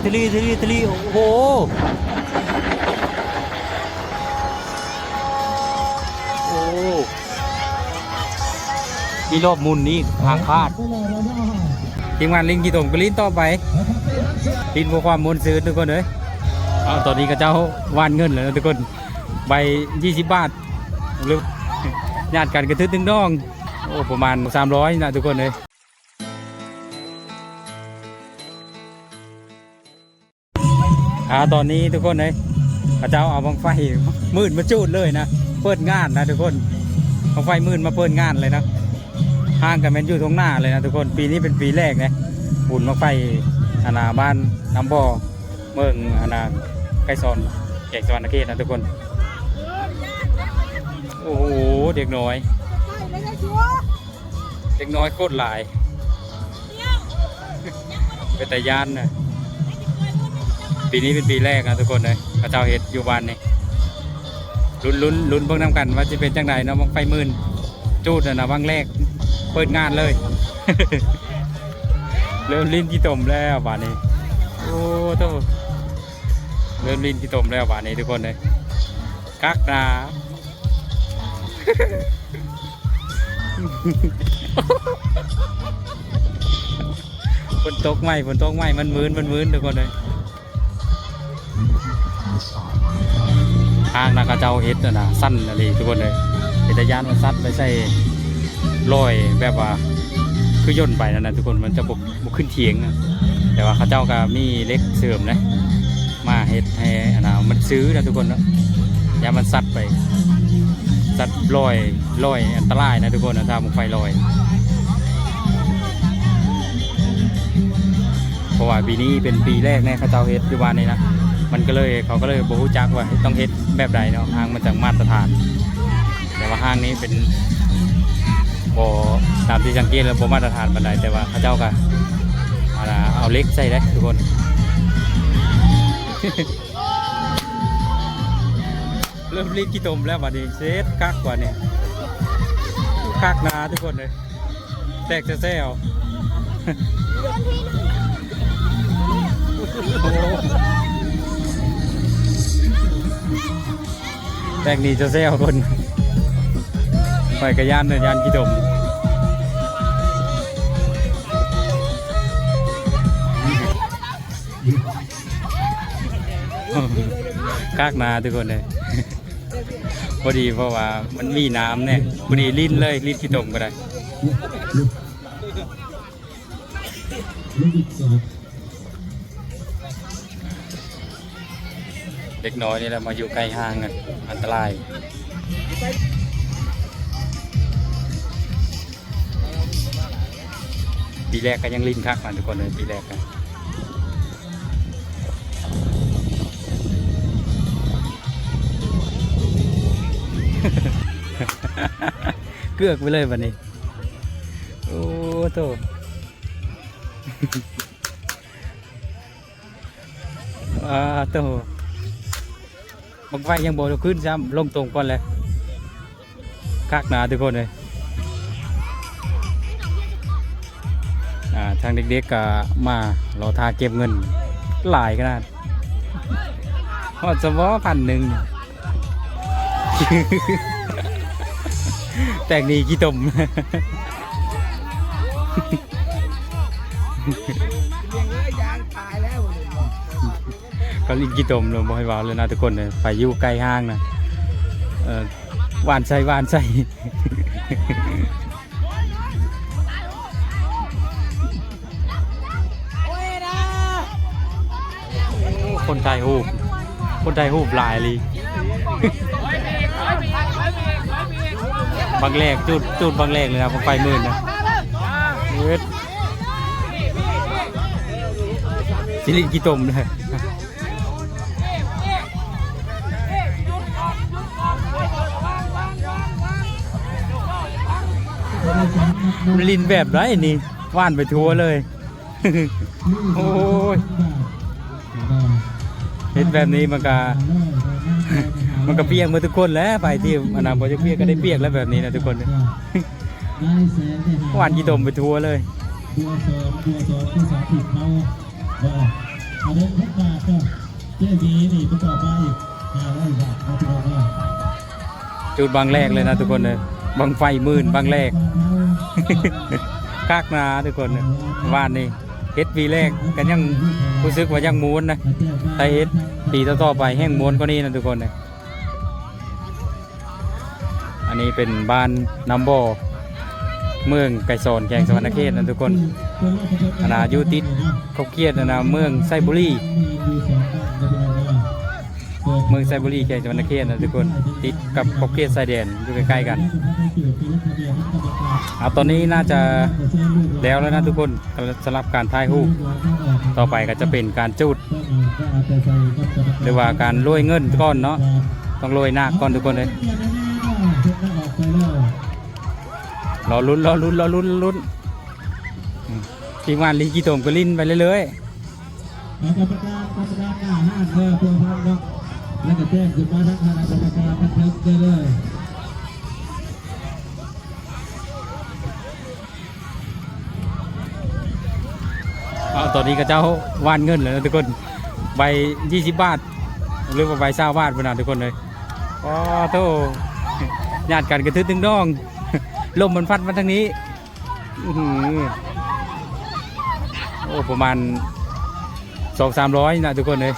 ທະເລ ທະເລ ທະເລ ໂອ້ໂຫ ໂອ້ ມີລອບໝຸນອີກ ຫ້າມພາດ. ທີມງານຫຼິ້ນຂີ້ຕົມກໍຫຼິ້ນຕໍ່ໄປ ຫຼິ້ນເພື່ອຄວາມມ່ວນຊື່ນທຸກຄົນເອີຍ. ເອົາ ຕອນນີ້ເຂົາເຈົ້າຫວ່ານເງິນແລ້ວນະທຸກຄົນ ໃບຊາວບາດ ຫຼືຍາດກັນກະທຶດໜຶ່ງດອງ ໂອ້ ປະມານສາມຮ້ອຍນະທຸກຄົນເອີຍ. ອ່າ ຕອນນີ້ທຸກຄົນເອີຍ ເຂົາເຈົ້າເອົາບັ້ງໄຟໝື່ນມາຈູດເລີຍນະ ເປີດງານນະທຸກຄົນ ບັ້ງໄຟໝື່ນມາເປີດງານເລີຍນະ. ຫ້າງກໍແມ່ນຢູ່ທົ່ງໜ້າເລີຍນະທຸກຄົນ. ປີນີ້ເປັນປີແລກເດ້ ບຸນບັ້ງໄຟ ອັນນ່າ ບ້ານນ້ຳບໍ່ ເມືອງ ອັນນ່າ ໄກສອນ ແຂວງສະຫວັນນະເຂດນະທຸກຄົນ. ໂອ້ໂຫ ເດັກນ້ອຍ ເດັກນ້ອຍໂຄດຫຼາຍ ເປັນຕາຢ້ານນະ. ປີນີ້ເປັນປີແລກນະທຸກຄົນເອີຍ ເຂົາເຈົ້າເຮັດຢູ່ບ້ານນີ້. ລຸ້ນ ລຸ້ນ ລຸ້ນເບິ່ງນຳກັນວ່າຊິເປັນຈັ່ງໃດເນາະ ບັ້ງໄຟໝື່ນຈູດຫັ້ນນະ ບັ້ງແລກເປີດງານເລີຍ. ເລີ່ມຫຼິ້ນຂີ້ຕົມແລ້ວບາດນີ້ ໂອ້ໂທ້ ເລີ່ມຫຼິ້ນຂີ້ຕົມແລ້ວບາດນີ້ທຸກຄົນເອີຍ ຄັກນາ. ຝົນຕົກໃໝ່ ຝົນຕົກໃໝ່ ມັນມືນ ມັນມືນທຸກຄົນເອີຍ. ຫ້າງນະ ເຂົາເຈົ້າເຮັດຫັ້ນນະ ສັ້ນອີ່ຫຼີທຸກຄົນເອີຍ ເປັນຕາຢ້ານ. ມັນສັດໄປໃສ່ລອຍແບບວ່າຄືຍົນໄປນັ້ນນະທຸກຄົນ ມັນຈະບໍ່ ບໍ່ຂຶ້ນຖຽງນະ. ແຕ່ວ່າເຂົາເຈົ້າກໍມີເຫຼັກເສີມນະ ມາເຮັດໃຫ້ອັນນ່າ ມັນຊື່ນະທຸກຄົນເນາະ ຢ້ານມັນສັດໄປ ສັດລອຍ ລອຍອັນຕະລາຍນະທຸກຄົນນະ ຖ້າບັ້ງໄຟລອຍ. ເພາະວ່າປີນີ້ເປັນປີແລກເນາະ ເຂົາເຈົ້າເຮັດຢູ່ບ້ານນີ້ນະ ມັນກໍເລີຍ ເຂົາກໍເລີຍບໍ່ຮູ້ຈັກວ່າຕ້ອງເຮັດແບບໃດເນາະ ຫ້າງມັນຈັ່ງມາດຕະຖານ. ແຕ່ວ່າຫ້າງນີ້ເປັນ ບໍ່ ຕາມທີ່ສັງເກດແລ້ວບໍ່ມາດຕະຖານປານໃດ ແຕ່ວ່າເຂົາເຈົ້າກໍ ອັນນ່າ ເອົາເຫຼັກໃສ່ເດ້ທຸກຄົນ. ເລີ່ມຫຼິ້ນຂີ້ຕົມແລ້ວບາດນີ້ ເຊັດຄັກກວ່ານີ້ ຄັກນາທຸກຄົນເອີຍ ແຕກແຊວໆ. ໂອ້ ແຕກນີ້ແຊວໆ ຄົນ ຂ້ອຍກະຢ້ານເດີ ຢ້ານຂີ້ຕົມ. ຄັກນາທຸກຄົນເອີຍ ພໍດີ ເພາະວ່າມັນມີນ້ຳແນ່ ພໍດີຫຼິ້ນເລີຍ ຫຼິ້ນຂີ້ຕົມກໍໄດ້. ເດັກນ້ອຍນີ້ແຫຼະມາຢູ່ໃກ້ຫ້າງ ອັນຕະລາຍ. ປີແລກກໍຍັງຫຼິ້ນຄັກນະທຸກຄົນເອີຍ ປີແລກນະ ເກືອກໄປເລີຍບາດນີ້. ໂອ້ໂທ້ ອ່າ ໂທ້ ບັ້ງໄຟຍັງບໍ່ຂຶ້ນຊ້ຳ ລົງຕົມກ່ອນແຫຼະ. ຄັກນາທຸກຄົນເອີຍ. ອ່າ ທາງເດັກໆກໍມາລໍຖ້າເກັບເງິນ ຫຼາຍຂະໜາດ ຮອດສະເພາະພັນໜຶ່ງ. ແຕກໜີຂີ້ຕົມ. ກໍຫຼິ້ນຂີ້ຕົມເນາະ ບໍ່ໃຫ້ເວົ້າເລີຍນະທຸກຄົນເອີຍ. ໃຜຢູ່ໃກ້ຫ້າງນະ ເອີ ຫວ່ານໃສ່ ຫວ່ານໃສ່. ໂອ້ ຄົນຖ່າຍຮູບ ຄົນຖ່າຍຮູບຫຼາຍອີ່ຫຼີ. ບັ້ງແລກ ຈູດ ຈູດບັ້ງແລກເລີຍນະ ບັ້ງໄຟໝື່ນນະ. ເອີ ຊິຫຼິ້ນຂີ້ຕົມເລີຍ. ຫຼິ້ນແບບໃດນີ້ ຫວ່ານໄປທົ່ວເລີຍ. ໂອ້ຍ ເຮັດແບບນີ້ມັນກະ ມັນກະປຽກໝົດທຸກຄົນແຫຼະ. ໃຜທີ່ ອັນນ່າ ບໍ່ຢາກປຽກກໍໄດ້ປຽກແລ້ວແບບນີ້ນະທຸກຄົນ. ຫວ່ານຂີ້ຕົມໄປທົ່ວເລີຍ. ຕົວສອງ ຕົວສອງ ຕົວສອງຖືກເຂົາ ບໍ່ ອັນນີ້ເພິ່ນວ່າກໍເຈດີນີ້ເພິ່ນກໍມາອີກຫ້າຮ້ອຍບາດເນາະ ພີ່ນ້ອງເນາະ. ຈຸດບັ້ງແລກເລີຍນະທຸກຄົນເດີ ບັ້ງໄຟໝື່ນບັ້ງແລກ ຄັກນະທຸກຄົນເດີ. ວານນີ້ເຮັດປີແລກກໍຍັງຮູ້ສຶກວ່າຍັງມ່ວນນະ ຖ້າເຮັດປີຕໍ່ໆໄປແຮ່ງມ່ວນກວ່ານີ້ນະທຸກຄົນເດີ. ອັນນີ້ເປັນບ້ານນ້ຳບໍ່ ເມືອງໄກສອນ ແຂວງສະຫວັນນະເຂດນະທຸກຄົນ. ອັນນ່າ ຢູ່ຕິດຂອບເຂດ ອັນນ່າ ເມືອງໄຊບູລີ ເມືອງໄຊບູລີ ແຂວງສະຫວັນນະເຂດນະທຸກຄົນ ຕິດກັບຂອບເຂດຊາຍແດນ ຢູ່ໃກ້ໆກັນ. ເອົາ ຕອນນີ້ໜ້າຈະແລ້ວແລ້ວນະທຸກຄົນ. ສຳລັບການຖ່າຍຮູບ ຕໍ່ໄປກໍຈະເປັນການຈູດ ຫຼືວ່າການໂລຍເງິນກ່ອນເນາະ ຕ້ອງໂລຍນາກກ່ອນທຸກຄົນເອີຍ. ລໍລຸ້ນ ລໍລຸ້ນ ລໍລຸ້ນ ລຸ້ນ. ອືມ ທີມງານລີງຂີ້ຕົມກໍຫຼິ້ນໄປເລື້ອຍໆ. ກຳມະການ ກຳມະການໜ້າຮ້ານເດີ ເພື່ອຟັງເນາະ ແລ້ວກໍແຈ້ງຂຶ້ນມາທາງຄະນະກຳມະການທັງເທິງເດີ. ເອົາ ຕອນນີ້ເຂົາເຈົ້າຫວ່ານເງິນແລ້ວນະທຸກຄົນ ໃບຊາວບາດ ຫຼືວ່າໃບຊາວບາດພຸ້ນນະທຸກຄົນເອີຍ. ອໍ ໂທ້ ຍາດກັນກະທຶກຕຶງດອງ ລົມມັນພັດມາທາງນີ້. ອື້ຫື ໂອ້ ປະມານສອງສາມຮ້ອຍນະທຸກຄົນເອີຍ.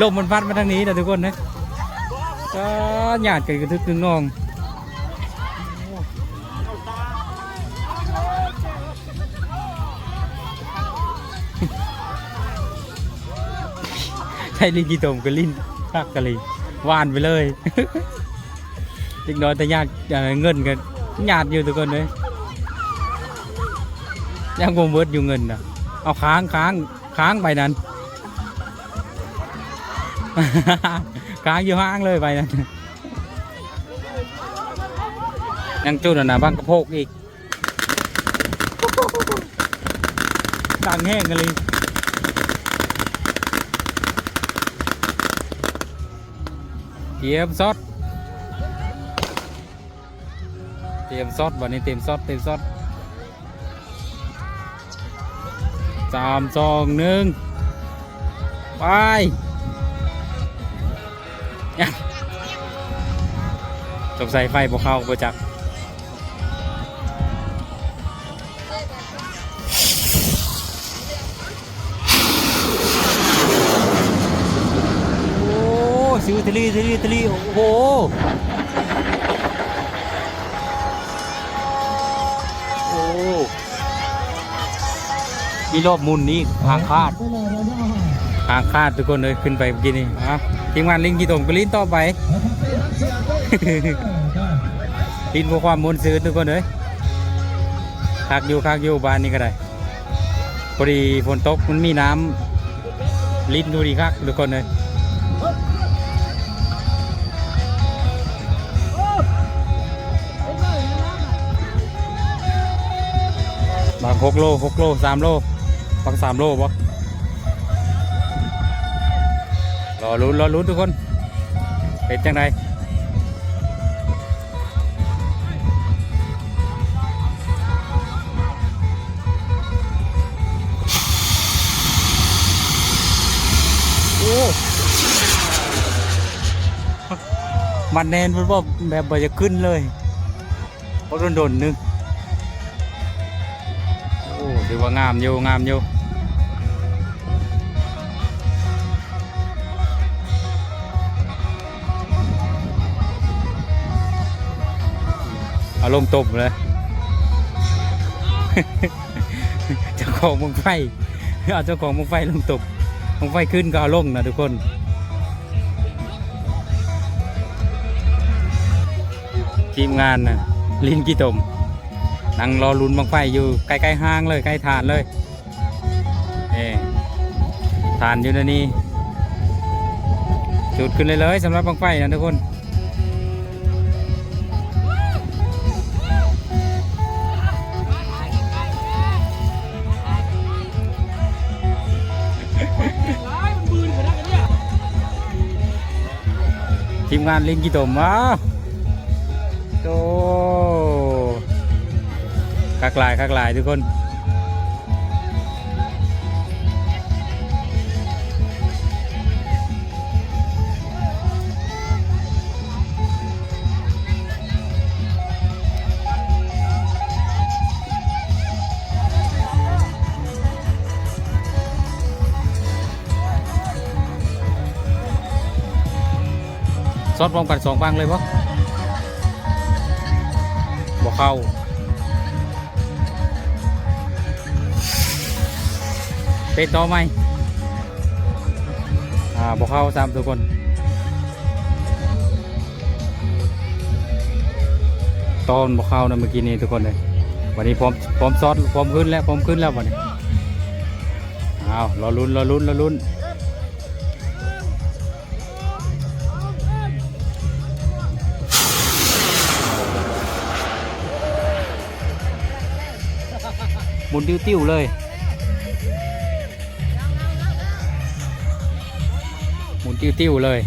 ລົມມັນພັດມາທາງນີ້ນະທຸກຄົນເອີຍ. ອາ ຍາດກັນກະທຶກຕຶງດອງ. ໃຊ້ລີງຂີ້ຕົມກໍຫຼິ້ນຄັກກະລີ ຫວ່ານໄປເລີຍ. ເດັກນ້ອຍແຕ່ຍາດ ເອີ ເງິນກໍຍາດຢູ່ທຸກຄົນເອີຍ. ຍັງບໍ່ໝົດຢູ່ເງິນນະ ເອົາຄ້າງ ຄ້າງ ຄ້າງໄປນັ້ນ ຄ້າງຢູ່ຫ້າງເລີຍໄປນັ້ນ. ຍັງຈຸດອັນນະບັ້ງກະໂພກອີກ. ດັງແຮງອີ່ຫຼີ. ຕຽມຊັອດ ຕຽມຊັອດ ບັດນີ້ຕຽມຊັອດ ຕຽມຊັອດ. ສາມ ສອງ ໜຶ່ງ ໄປ. ສົງໄສໄຟບໍ່ເຂົ້າບໍ່ຈັກ. ໂອ້ ຊື່ທະລີ ທະລີ ທະລີ ໂອ້ໂຫ. ໂອ້ ມີລອບໝຸນອີກ ຫາງຄາດ ຫາງຄາດທຸກຄົນເອີຍ. ຂຶ້ນໄປເມື່ອກີ້ນີ້ ອ່າ ທີມງານລິງຂີ້ຕົມກໍຫຼິ້ນຕໍ່ໄປ ຫຼິ້ນເພື່ອຄວາມມ່ວນຊື່ນທຸກຄົນເອີຍ. ຄັກຢູ່ ຄັກຢູ່ ບ້ານນີ້ກໍໄດ້. ພໍດີຝົນຕົກ ມັນມີນ້ຳ ຫຼິ້ນດູດີຄັກທຸກຄົນເອີຍ. ບັກຫົກໂລ ຫົກໂລ ສາມໂລ ບັກສາມໂລບໍ່? ລໍລຸ້ນ ລໍລຸ້ນທຸກຄົນ ເປັນຈັ່ງໃດ? ໂອ້ ມັນແໜ້ນ ເພິ່ນບອກແບບບໍ່ຢາກຂຶ້ນເລີຍ ເພາະດົນໆ ໜຶ່ງ. ໂອ້ ຖືວ່າງາມຢູ່ ງາມຢູ່. ເອົາລົງຕົບເລີຍ ເຈົ້າຂອງບັ້ງໄຟ ເອົາເຈົ້າຂອງບັ້ງໄຟລົງຕົບ ບັ້ງໄຟຂຶ້ນກໍເອົາລົງນະທຸກຄົນ. ທີມງານນະ ຫຼິ້ນຂີ້ຕົມ ນັ່ງລໍລຸ້ນບັ້ງໄຟຢູ່ໃກ້ໆຫ້າງເລີຍ ໃກ້ຖານເລີຍ. ເອີ ຖານຢູ່ໃນນີ້ ຈູດຂຶ້ນເລີຍໆ ສຳລັບບັ້ງໄຟນະທຸກຄົນ. ທີມງານຫຼິ້ນຂີ້ຕົມ ວ້າວ ໂຕ ຄັກຫຼາຍ ຄັກຫຼາຍທຸກຄົນ. ຊອດພ້ອມກັນສອງຝັ່ງເລີຍບໍ່? ບໍ່ເຂົ້າ. ເຕະຕໍ່ໃໝ່. ອ່າ ບໍ່ເຂົ້າຊ້ຳທຸກຄົນ. ຕອນບໍ່ເຂົ້ານະເມື່ອກີ້ນີ້ທຸກຄົນເອີຍ. ບັດນີ້ພ້ອມ ພ້ອມຊອດ ພ້ອມຂຶ້ນແລ້ວ ພ້ອມຂຶ້ນແລ້ວບັດນີ້. ອ້າວ ລໍລຸ້ນ ລໍລຸ້ນ ລໍລຸ້ນ. ໝູນຕິວໆເລີຍ ໝູນຕິວໆເລີຍ.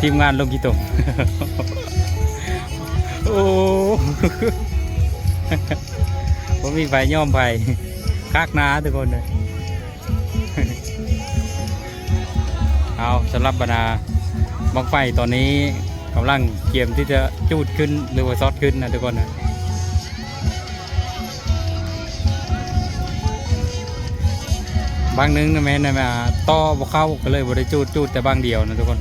ທີມງານລົງຂີ້ຕົມ. ໂອ້ ບໍ່ມີໃຜຍອມໃຜ ຄັກໜາທຸກຄົນເອີຍ. ເອົາ ສຳລັບບັນດາບັ້ງໄຟຕອນນີ້ກຳລັງກຽມທີ່ຈະຈູດຂຶ້ນ ຫຼືວ່າຊອດຂຶ້ນນະທຸກຄົນນະ. ບັ້ງໜຶ່ງນະແມ່ນ ອ່າ ຕໍ່ບໍ່ເຂົ້າ ກໍເລີຍບໍ່ໄດ້ຈູດ ຈູດແຕ່ບັ້ງດຽວນະທຸກຄົນ.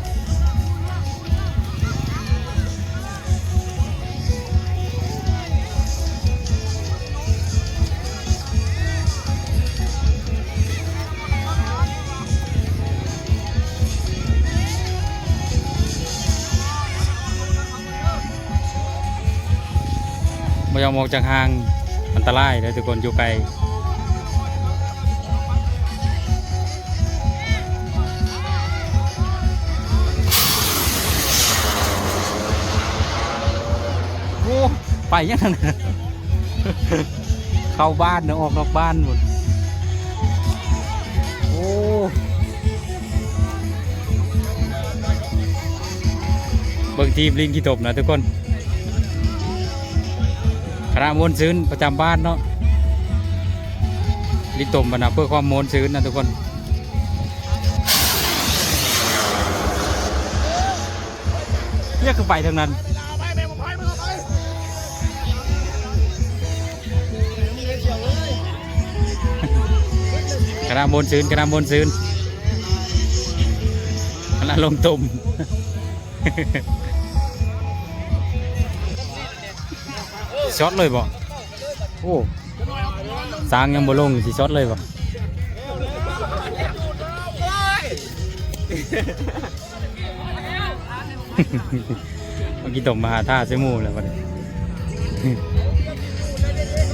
ບໍ່ຍອມອອກຈາກຫ່າງ ອັນຕະລາຍເດີທຸກຄົນ ຢູ່ໄກ. ໂອ້ ໄປຍັງນັ້ນ ເຂົ້າບ້ານເນາະ ອອກນອກບ້ານພຸ້ນ. ໂອ້ ເບິ່ງທີມຫຼິ້ນຂີ້ຕົມນະທຸກຄົນ. ຄະນະມ່ວນຊື່ນປະຈຳບ້ານເນາະ ຫຼິ້ນຕົມບັນນະ ເພື່ອຄວາມມ່ວນຊື່ນນະທຸກຄົນ. ເລຍຄືໄປທາງນັ້ນ ຄະນະມ່ວນຊື່ນ ຄະນະມ່ວນຊື່ນ ຄະນະລົງຕົມ. ຊິຊອດເລີຍບໍ່? ໂອ້ ຊ້າງຍັງບໍ່ລົງ ຊິຊອດເລີຍບໍ່? ເອົາຂີ້ຕົມມາຫາທ່າໃສ່ໝູ່ແລ້ວບັດນີ້.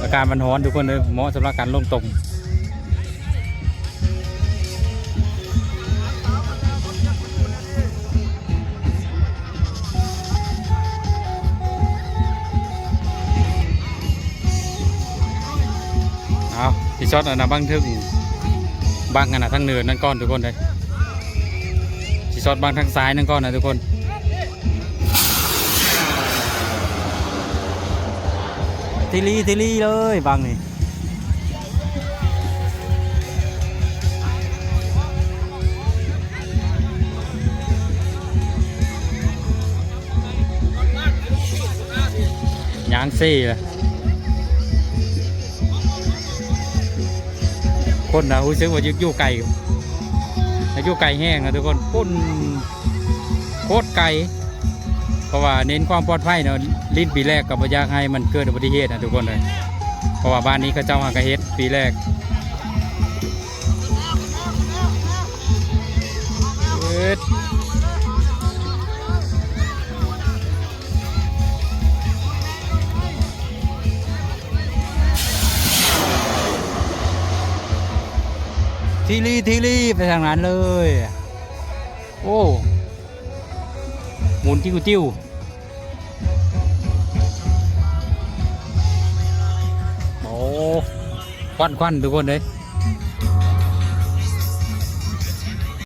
ອາກາດມັນຮ້ອນທຸກຄົນເອີຍ ເໝາະສຳລັບການລົງຕົມ. ເອົາ ຊິຊອດອັນນະບັ້ງເທິງ ບັ້ງອັນນະທາງເໜືອນັ້ນກ່ອນທຸກຄົນເອີຍ. ຊິຊອດບັ້ງທາງຊ້າຍນັ້ນກ່ອນນະທຸກຄົນ. ທີລີ ທີລີເລີຍບັ້ງນີ້. ຍ່າງເຊລະ ຄົນນະ ຮູ້ສຶກວ່າຢາກຢູ່ໄກ ຢາກຢູ່ໄກແຮງນະທຸກຄົນ. ປຸ້ນ ໂຄດໄກ ເພາະວ່າເນັ້ນຄວາມປອດໄພເນາະ. ຫຼິ້ນປີແລກກໍບໍ່ຢາກໃຫ້ມັນເກີດອຸບັດຕິເຫດນະທຸກຄົນເອີຍ ເພາະວ່າບ້ານນີ້ເຂົາເຈົ້າຫາກະເຮັດປີແລກ. ເອີດ ທີລີ ທີລີ ໄປທາງນັ້ນເລີຍ. ໂອ້ ໝູນຕິວໆ. ຄວັນຄວັນທຸກຄົນເອີຍ